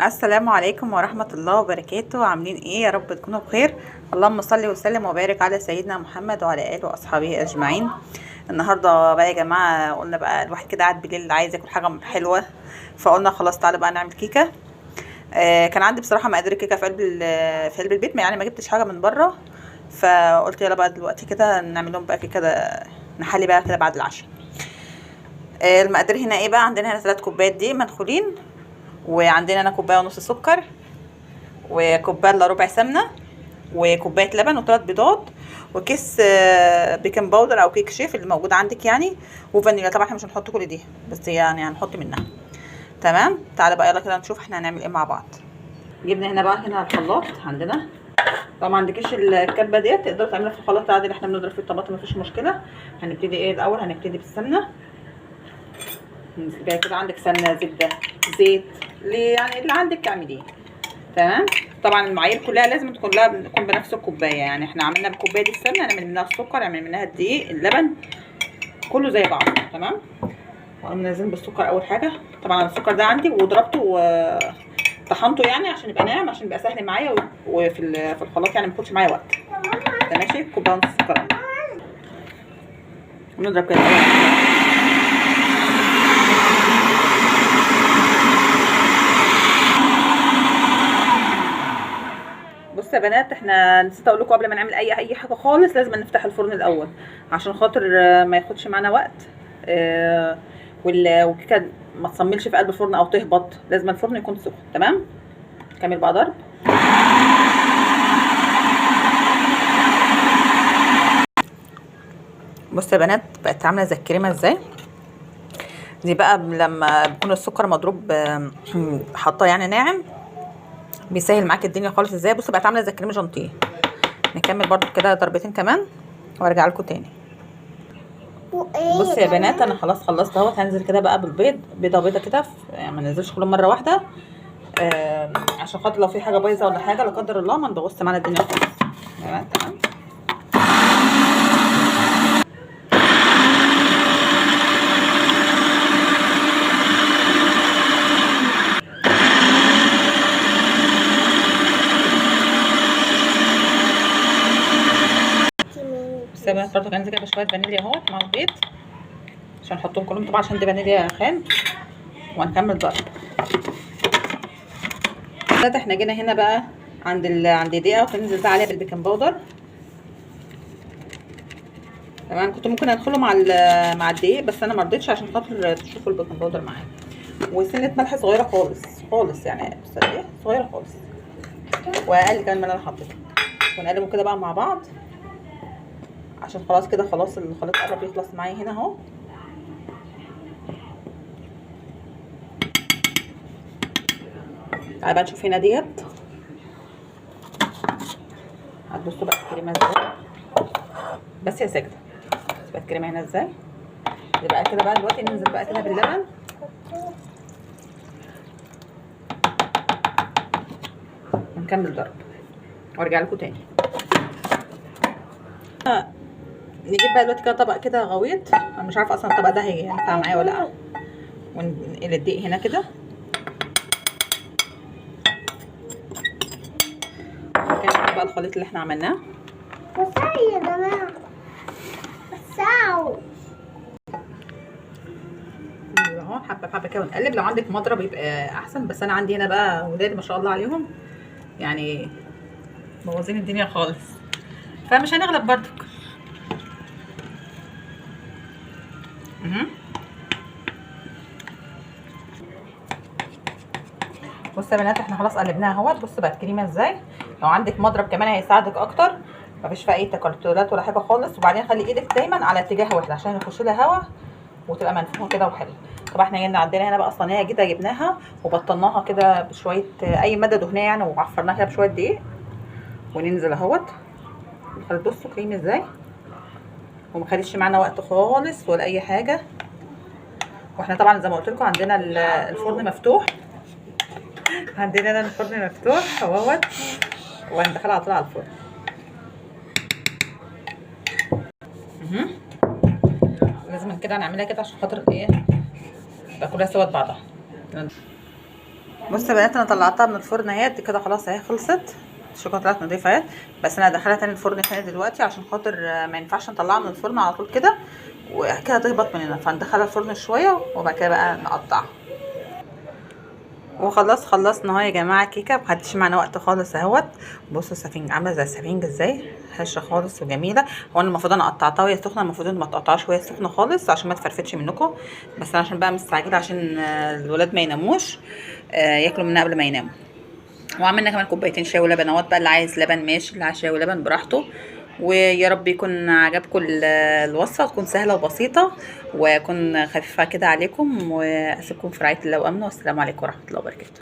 السلام عليكم ورحمة الله وبركاته. عاملين ايه؟ يا رب تكونوا بخير. اللهم صل وسلم وبارك على سيدنا محمد وعلى آله وأصحابه أجمعين. النهاردة بقى يا جماعة قلنا بقى الواحد كده قاعد بالليل عايز ياكل حاجة حلوة، فقلنا خلاص تعالى بقى نعمل كيكة. كان عندي بصراحة مقادير الكيكة في قلب في قلب البيت، ما يعني ما جبتش حاجة من بره، فقلت يلا بقى دلوقتي كده نعمل لهم بقى كيكة نحلي بقى كده بعد العشاء. المقادير هنا ايه بقى؟ عندنا هنا 3 كوبايات دقيق منخولين، وعندنا هنا كوباية ونص سكر، وكوبايه الا ربع سمنه، وكوبايه لبن، وثلاث بيضات، وكيس baking powder او كيك شيف اللي موجود عندك يعني، وفانيليا. طبعا احنا مش هنحط كل دي، بس يعني هنحط منها. تمام، تعالى بقى يلا كده نشوف احنا هنعمل ايه مع بعض. جبنا هنا بقى هنا الخلاط عندنا. طبعا ما عندكيش الكبه ديت تقدري تعمليها في الخلاط العادي اللي احنا بنضرب فيه الطماطم، مفيش مشكلة. هنبتدي ايه الاول؟ هنبتدي بالسمنه. نسيبها كده، عندك سمنه، زبدة، زيت، يعني اللي عندك تعمليه. تمام. طبعا المعايير كلها لازم تكون لها تكون بنفس الكوباية، يعني احنا عملنا بالكوبايه دي السمنة، نعمل منها السكر، نعمل منها الدقيق، اللبن، كله زي بعض. تمام. واقوم نازلين بالسكر اول حاجة. طبعا السكر ده عندي وضربته وطحنته يعني عشان يبقى ناعم، عشان يبقى سهل معايا وفي في الخلاط، يعني ما ياخدش معايا وقت. ده ماشي. كوباية ونص سكر، ونضرب كده. بصوا يا بنات، احنا نسيت اقول لكم قبل ما نعمل اي حاجة خالص لازم نفتح الفرن الاول عشان خاطر ما ياخدش معانا وقت، والكيكه ما تصملش في قلب الفرن او تهبط. لازم الفرن يكون سخن. تمام. كمل بقى ضرب. بصوا يا بنات، بقت عامله زي الكريمة ازاي. دي بقى لما بيكون السكر مضروب حاطاه يعني ناعم، بيسهل معاك الدنيا خالص. ازاي؟ بصوا بقت عامله زي الكريمة جانتيه. نكمل برضو كده ضربتين كمان وارجع لكم تاني. بصوا يا بنات، انا خلاص خلصت اهوت. هنزل كده بقى بالبيض، بيضة بيضة كده، يعني ما ننزلش كلهم مرة واحدة، عشان خاطر لو في حاجة بايظة ولا حاجة لا قدر الله ما نبوظش معانا الدنيا خالص. تمام تمام. بس يا بنات برضه هنزل كده بشوية فانيليا اهوت مع البيض عشان نحطهم كلهم، طبعا عشان دي فانيليا خام. وهنكمل ضرب. احنا جينا هنا بقى عند عند دقيقة، وهننزل بقى عليها بال baking powder. تمام. كنت ممكن ادخله مع الدقيق، بس انا ما رضيتش عشان خاطر تشوفوا ال baking powder معايا. وسنة ملح صغيرة خالص خالص، يعني بس ايه، صغيرة خالص، واقل كمان من اللي انا حطيته. ونقلبه كده بقى مع بعض عشان خلاص كده، خلاص الخليط قرب يخلص معايا هنا اهو. تعالى بقى نشوف هنا ديت. هتبصوا بقى الكريمة ازاي. بس يا ساجدة، بصوا بقى الكريمة هنا ازاي. يبقى كده بقى دلوقتي ننزل بقى كده باللبن. ونكمل ضرب وارجع لكم تاني. نجيب بقى دلوقتي كده طبق كده غويط، انا مش عارفه اصلا الطبق ده هينفع معايا ولا لا. وننقل الدقيق هنا كده. نكمل بقى الخليط اللي احنا عملناه. وسعوا يا جماعة، وسعوا اهو، حبه حبه كده ونقلب. لو عندك مضرب يبقى احسن، بس انا عندي هنا بقى ولاد ما شاء الله عليهم، يعني مبوظين الدنيا خالص، فمش هنغلب برضك. بصوا يا بنات، احنا خلاص قلبناها اهوت. بصوا بقى الكريمة ازاي. لو عندك مضرب كمان هيساعدك اكتر، مفيش فيها اي تكتلات ولا حاجة خالص. وبعدين خلي ايدك دايما على اتجاه واحد عشان يخش لها هوا وتبقى منفوخه كده وحلوه. طبعا احنا جبنا عندنا هنا بقى صينية كده، جبناها وبطلناها كده بشوية اي مادة دهنية يعني، وعفرناها كده بشوية دقيق. وننزل اهوت. بصوا كريم ازاي، وما خدتش معانا وقت خالص ولا اي حاجة. واحنا طبعا زي ما قلت لكم عندنا الفرن مفتوح، عندنا هنا الفرن مفتوح اهوت، وهندخلها على طول على الفرن. لازم كده نعملها كده عشان خاطر ايه، تبقى كلها سوت بعضها. بصوا يا بنات، انا طلعتها من الفرن اهي كده خلاص اهي خلصت، الشوكولاتة طلعت نضيفه اهي، بس انا هدخلها تاني الفرن تاني دلوقتي عشان خاطر ما ينفعش نطلعها من الفرن على طول كده وكده تهبط مننا، فندخلها الفرن شوية وبعد كده بقى نقطعها. وخلاص خلصنا اهو يا جماعة كيكة، ما خدتش معانا وقت خالص اهوت. بصوا السفنج عامله زي السفنج ازاي، هشه خالص وجميلة. هو انا المفروض انا قطعتها وهي سخنة، المفروض ما تقطعهاش وهي سخنة خالص عشان ما تفرفتش منكم، بس انا عشان بقى مستعجلة عشان الولاد ما يناموش، ياكلوا منها قبل ما يناموا. وعملنا كمان كوبايتين شاي ولبن اهوت بقى، اللي عايز لبن ماشي، اللي عايز شاي ولبن براحته. ويا رب يكون عجبكم الوصفة، تكون سهلة وبسيطة ويكون خفيفة كده عليكم، واسيبكم في رعاية الله وامنه، والسلام عليكم ورحمة الله وبركاته.